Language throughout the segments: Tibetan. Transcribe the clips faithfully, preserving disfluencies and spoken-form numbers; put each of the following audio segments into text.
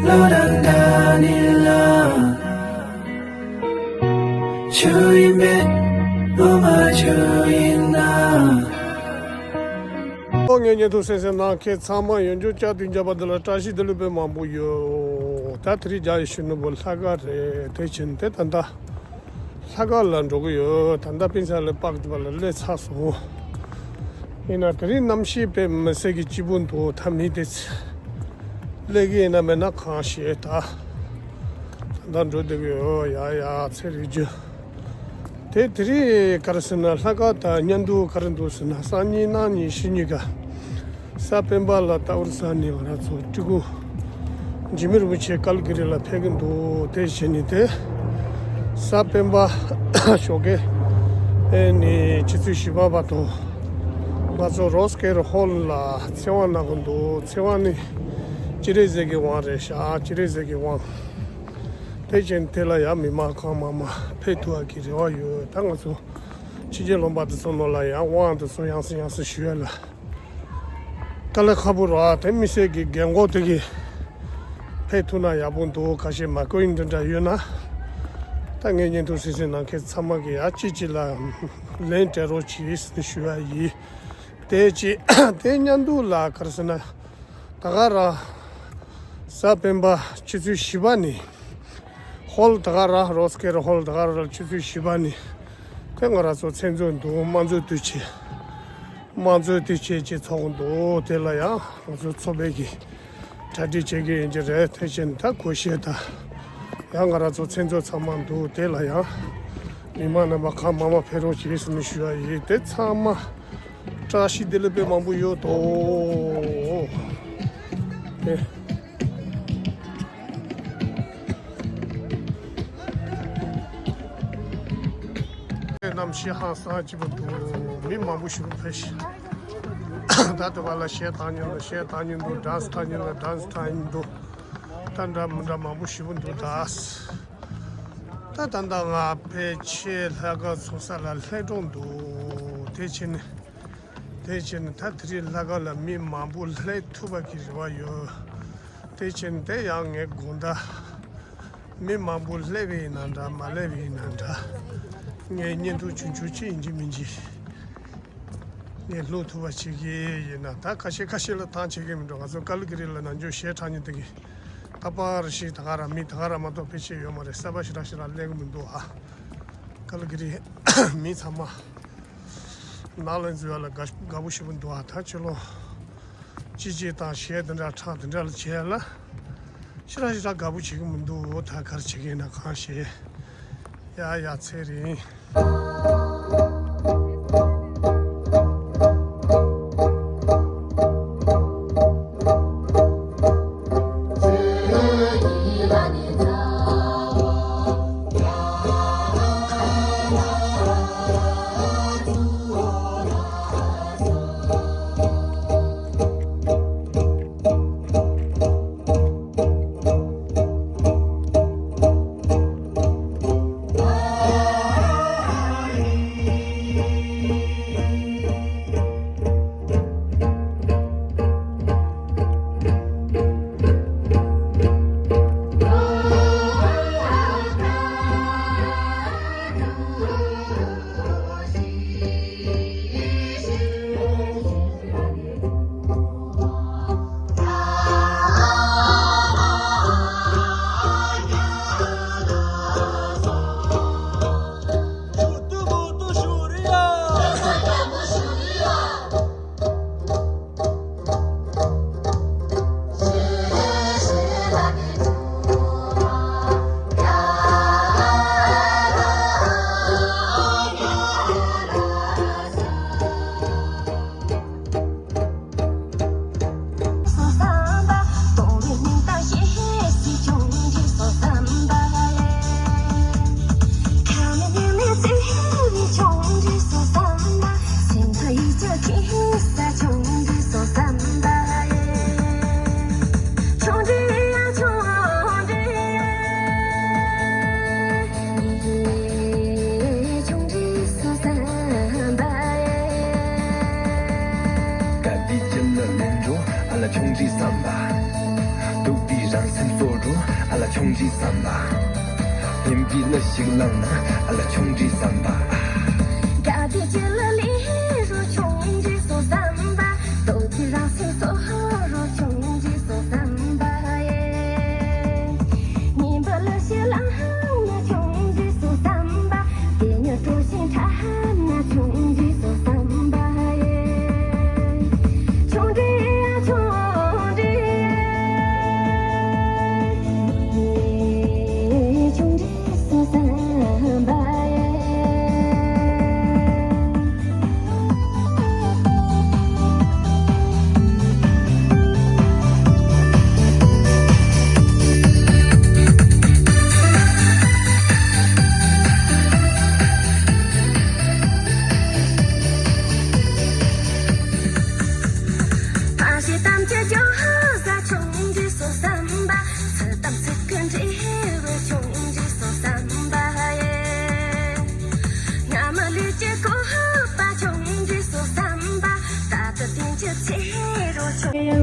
བློ་རང་འདྲ་ནི་ལ། ཆུ་ཡིན་མེད་བློ་མ་ཆུ་ཡིན་ན། ཨོ་ངའི་བརྙན་ཐུང་གསན་གཟིགས་གནང་མཁན་ཚང་མ་ཡོངས་རྫོགས་བསྐྱར་དུ་མཇལ་བ་འདི་ལ་བཀྲ་ཤིས་བདེ་ལེགས་དཔེ་མང་པོ་ཡོད། ད་དེ་རིང་རྒྱ་ཡི་གཞོན་ནུ་བོ་ལྷག་དཀར་རེད། དེ་བཞིན་དེ་ད་ལྟ་ལྷག་དཀར་ལ་འགྲོ་གི་ཡོད། ད་ལྟ་པིན་ས་ལ་པག་ཏི་བ་ལ་སླེབས་ཚར་སོང་། ཡིན་ན་དེ་རིང་གནམ་གཤིས་དཔེ་མི་སྲིད་ཀྱི་སྐྱིད་པོ་འདུག་ད་མི་དེ་ཚོ་སླེབས་ཀྱི་ཡིན་ན་མེད་ན་གང་ཤེས། ད་ད་ལྟ་འགྲོ་བསྡད་ཀྱི་ཡོད། ཡ་ཡ་ཚེ་རིང་ཅུ། དེ་དེ་རིང་ག་རེ་ཟེར་ན་ལྷག་དཀར་དང་གཉའ་མདུང་ག་རེ་འདུག་ཟེར་ན་སང་ཉིན་གནངས་ཉིན་ཕྱི་ཉིན་ག་གཟའ་སྤེན་པ་ལ་ཏཱ་ཨུར་ས་ནས་ང་རང་ཚོ་སྤྲུལ་སྐུ་འཇིགས་མེད་རིན་པོ་ཆེ་ཀལ་ཀི་རི་ལ་ཕེབས་ཀྱི་འདུག་དེ་བཞིན་ནི་དེ་གཟའ་སྤེན་པ་ཞོགས་ཀས་ཨེ་ནི་ཆུ་ཚོད་བཞི་པ་བར་དུ་ང་ཚོ་རོ་སི་ཀེ་རི་ཧོལ་ལ་ཚེ་དབང་གནང་གི་འདུག་ཚེ་དབང་ནི་སྤྱན་རས་གཟིགས་ཀྱི་དབང་རེད་ཤག་སྤྱན་རས་གཟིགས་ཀྱི་དབང་། དེ་བཞིན་དེ་ལ་ཡང་མི་མང་གང་མང་མང་ཕེབས་ཐུབ་པ་གི་རེ་བ་ཡོད། ད་ང་ཚོ་ཕྱི་རྒྱལ་ལུང་པ་དེ་ཚོ་ནང་ལ་ཡང་དབང་དེ་ཚོ་ཡང་སེ་ཡང་སེ་ཞུ་ཡ་ལ་དཀའ་ལས་ཁག་པོ་རེད། དེ་མི་སེར་གྱི་རྒན་གོག་དེ་གི་ཕེབས་ཐུབ་ན་ཡག་པོ་འདུག་ཁ་ཤས་མ་བསྐོས་ཡིན་འདི་འདྲ་ཡོད་ན། ད་ངའི་བརྙན་ཐུང་གཟིགས་གཟིགས་གནང་མཁན་ཚང་མ་གི་ཡ་གཅིག་གཅིག་ལ་ལན་སྤྲད་རོགས་གྱིས་ཞུ་ཡ་ཡིན། དེ་གཅིག་དེ་གཉའ་མདུང་ལ་ག་རེ་ཟེར་ན། ད་ག་རང་གཟའ་སྤེན་པ་ཆུ་ཚོད་བཞི་པ་ནས་ཧོལ་ད་ག་རང་རོ་སི་ཀེ་རི་ཧོལ་ད་ག་རང་ཆུ་ཚོད་བཞི་པ་ནས་དེ་ང་རང་ཚོ་མཚན་ཚོགས་འདུག་དམངས་གཙོའི་དུས་ཆེན། དམངས་གཙོའི་དུས་ཆེན་ཅིག་ཚོགས་འདུག་དེ་ལ་ཡང་ང་ཚོ་ཚོགས་པའི་གི་གྲ་སྒྲིག་བྱེད་ཀྱི་ཡིན་གྱི་རེད། དེ་བཞིན་ད་གོ་ཤེས་ད་ཡང་ང་རང་ཚོ་མཚན་ཚོགས་ཚང་མ་འདུག་དེ་ལ་ཡང་མི་མང་རྣམ་པ་གང་མང་མང་ཕེབས་རོགས་བྱེད་ཟེར་ནས་ཞུ་ཡ་ཡིན། དེ་ཚང་མ། བཀྲ་ཤིས་བདེ་ལེགས་དཔེ་མང་པོ་ཡོད་དོ། དེ། གནམ་གཤིས་ཧང་སང་སྐྱིད་པོ་འདུག་མི་མང་པོ་ཞིག་ཕེབས་ཤག་ད་ལྟ་བར་ལ་གཞས་བཏང་མྱོང་ལ་གཞས་བཏང་མྱོང་འདུག་ཌན་སི་བཏང་མྱོང་ལ་ཌན་སི་བཏང་མྱོང་འདུག་ད་འདྲ་མི་འདྲ་མང་པོ་ཞིག་འདུག་ད། ད་ད་ལྟ་ང་ཕལ་ཆེར་ལྷག་དཀར་ཚོགས་ས་ལ་སླེབས་འགྲོ་འདུག་དེ་བྱས་ནས་དེ་བྱས་ནས་ད་དེ་རིང་ལྷག་དཀར་ལ་མི་མང་པོ་སླེབས་ཐུབ་པ་གི་རེ་བ་ཡོད། དེ་བྱས་ནས་དེ་ཡང་ངའི་དགོངས་དག་མི་མང་པོ་སླེབས་པ་ཡིན་ན་འདྲ་མ་སླེབས་པ་ཡིན་ན་འདྲ། ངའི་བརྙན་ཐུང་ཆུང་ཆུང་ཅིག་ཡིན་གཅིག་མིན་གཅིག་ངས་ལྷོད་ཐུབ་པ་བྱེད་ཀྱི་ཡིན་ན། ད་ཁ་ཤས་ཁ་ཤས་ལ་ཐང་ཆད་ཀྱི་མི་འགྲོ། ང་ཚོ་ཀ་ལི་ཀི་རི་ལ་ནམ་རྒྱུན་གཞས་འཁྲབ་མཁན་དེ་གི་ད་པར་ཞིག་ད་ག་རང་མི་ད་ག་རང་མ་གཏོགས་ཕལ་ཆེར་ཡོད་མ་རེད། གསར་པ་ཞེ་དྲག་ཞེ་དྲག་སླེབས་ཀྱི་མི་འདུག་ཨ། ཀ་ལི་ཀི་རི་མི་ཚང་མ་ནང་ལ་འཛུལ་བ་ལ་དགའ་དགའ་པོ་ཞེ་པོ་འདུག་ཨ། ད་ཕྱི་ལོགས་ཅི་ཅི་དང་གཞས་དེ་འདྲ་འཁྲབ་དེ་འདྲ་ལ་བྱས་ལ་ཞེ་དྲག་ཞེ་དྲག་དགའ་པོ་བྱེད་ཀྱི་མི་འདུག་ད་ག་རེ་བྱེད་ཀྱི་ཡིན་ན་གང་ཤེས། ཡ་ཡ་ཚེ་རིང་། སེམས་གསོ་རུ་ཨ་ལ་ཆུང་འདྲིས་བསམ་པ། སྙན་པའི་གླུ་ཞིག་བླངས་ན་ཨ་ལ་ཆུང་འདྲིས་བསམ་པ། དགའ་བདེ་ཅི་ལ་ལི་རུ་ཆུང་འདྲིས་སོ་བསམ་པ། རྡོ་རྗེ་རང་སེམས་གསོ་རུ་ཆུང་འདྲིས་སོ་བསམ་པ་ཡེ། ཉིན་པ་ལ་ཞི་ལང་ན་ཆུང་འདྲིས་སོ་བསམ་པ། དེ་ཉིད་གྲོ་བཞིན་ཁྲ་ན་ཆུང་འདྲིས་སོ་བསམ་པ་ཡེ། ཆུང་འདྲིས་ཡ་ཆུང་འདྲིས་ཡེ། ཆུང་འདྲིས་སོ་བསམ་པ་ཡེ། ཕ་ཞེ་གཏམ་གྱི་རྒྱུ་ཟ་ཆུང་འདྲིས་སོ་བསམ་པ། ཚུལ་དང་ཚིག་གི་འབྲས་བུ་ཆུང་འདྲིས་སོ་བསམ་པ་ཡེ། སྔ་མ་ལས་ཀྱི་གོ་བ་ཆུང་འདྲིས་སོ་བསམ་པ། ད་ལྟ་དེང་གི་ཚེ་རོ་ཆུང་།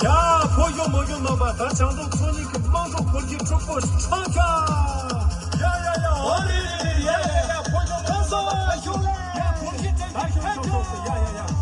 ཡ། ཕོ་གཞོན་མོ་གཞོན་རྣམ་པ། ད་བྱང་འབྲོག་ཚོ་གཉིས་ཀྱི་དམངས་ཁྲོད་སྐོར་གྱི་གྲོགས་པོ་ཆང་ཁྱ། ཡ་ཡ་ཡ། ཨོ་ལེ་ལེ་ལེ། ཡ་ཡ་ཡ། ཕོ་གཞོན་ཁོང་ཚོ་ཞུགས་ལེ། ཡ། ཕོ་གཞོན་ད་ཞུགས་ལེ། ཡ་ཡ་ཡ།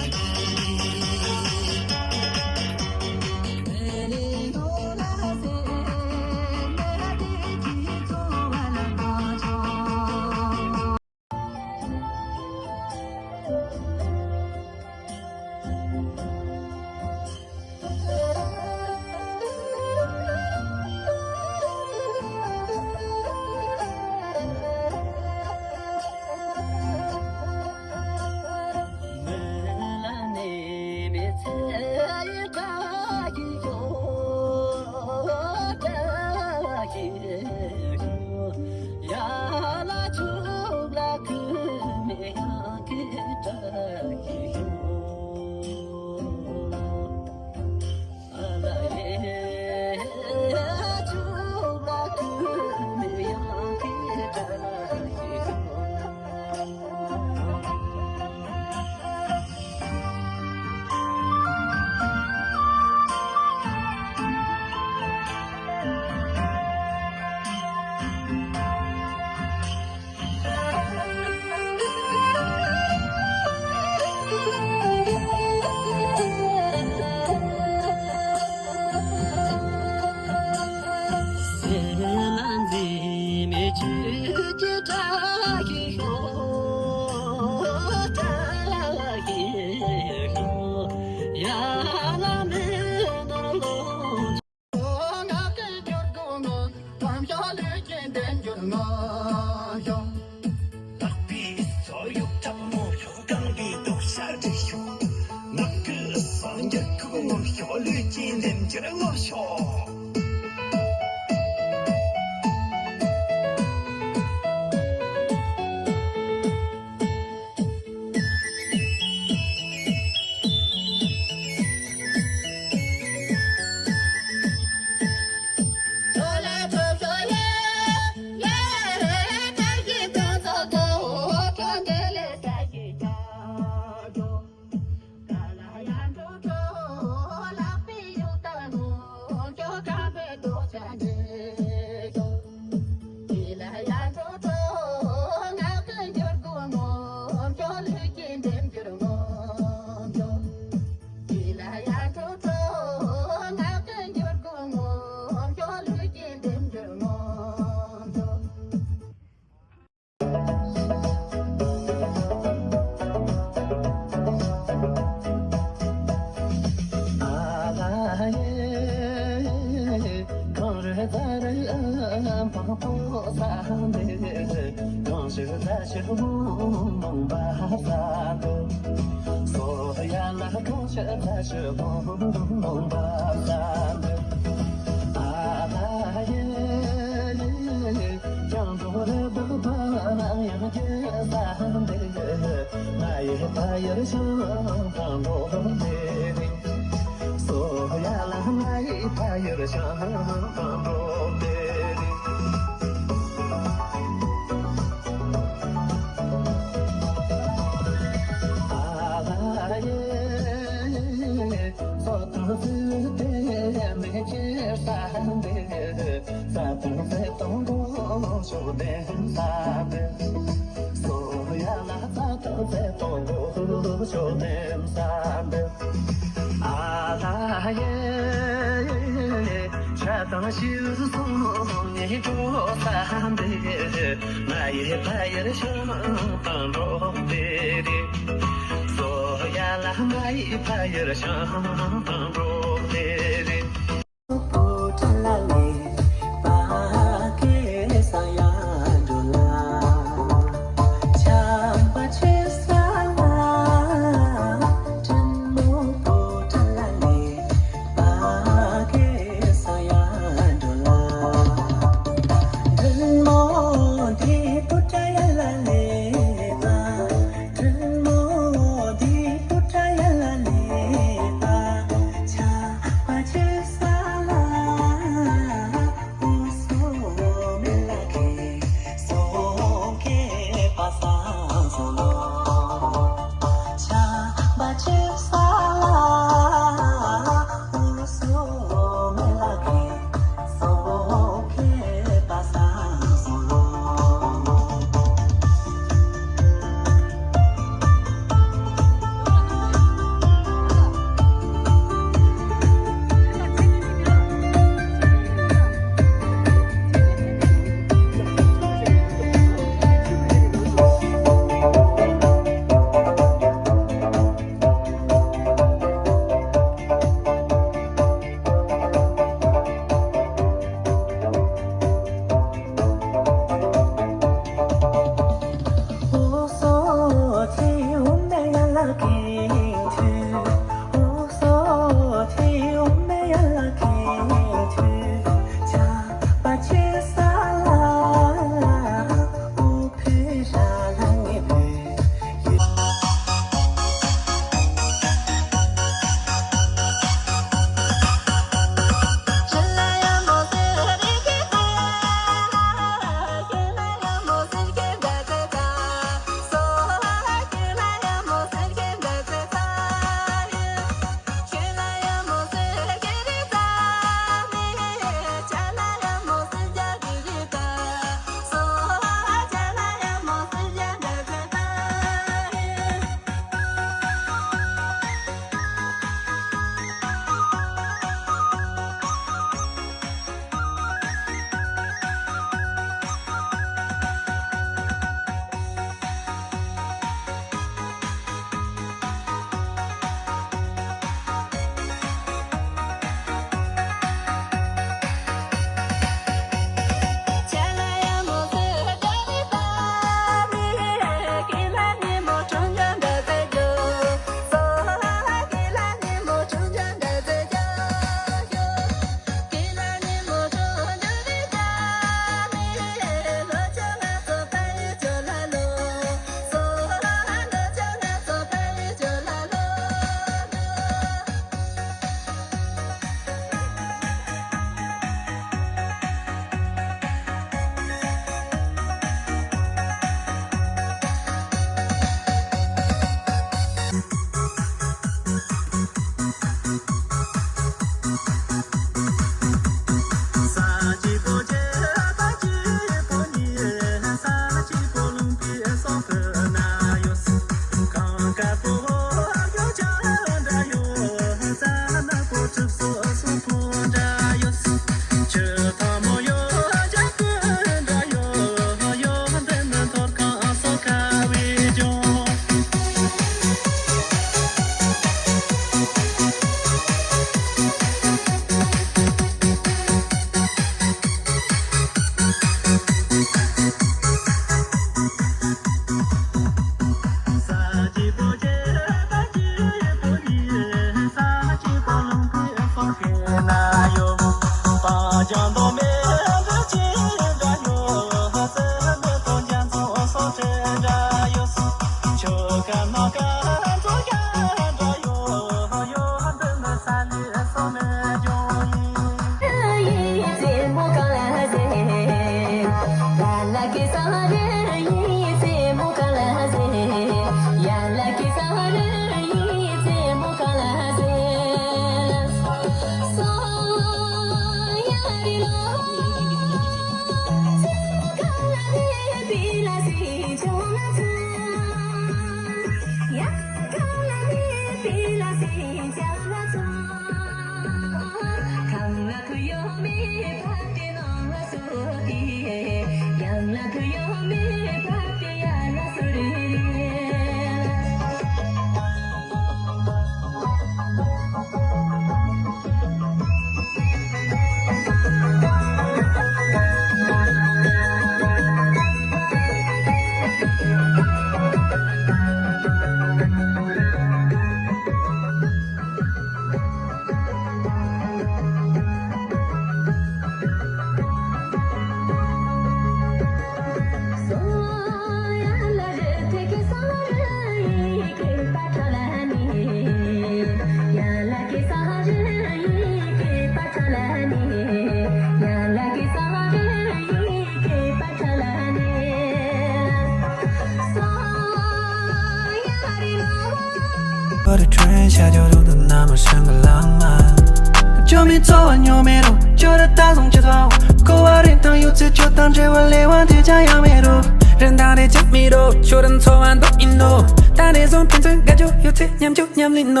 བོད་ཁྲོན་ཤར་ཕྱོགས་ལུང་དུ་ན་མ་ཧྲང་གི་ལང་མ། ཇོ་མི་འཚོ་བ་ཉོ་མེད་རུ་ཇོ་ར་ད་སོང་ཅི་ཚོ། ཀོ་བ་རིན་ཐང་ཡོད་ཚེ་ཇོ་དང་འབྲེལ་བ་ལས་དབང་དུས་ཀྱང་ཡང་མེད་རུ། རིན་ཐང་རེ་ཆག་མེད་རུ་ཇོ་ར་འཚོ་བ་འདོད་ཡིན་ནོ། ད་རེ་ཟུང་ཕན་ཚུན་དགའ་ཇོ་ཡོད་ཚེ་མཉམ་ཇོ་མཉམ་ལེན་ནོ།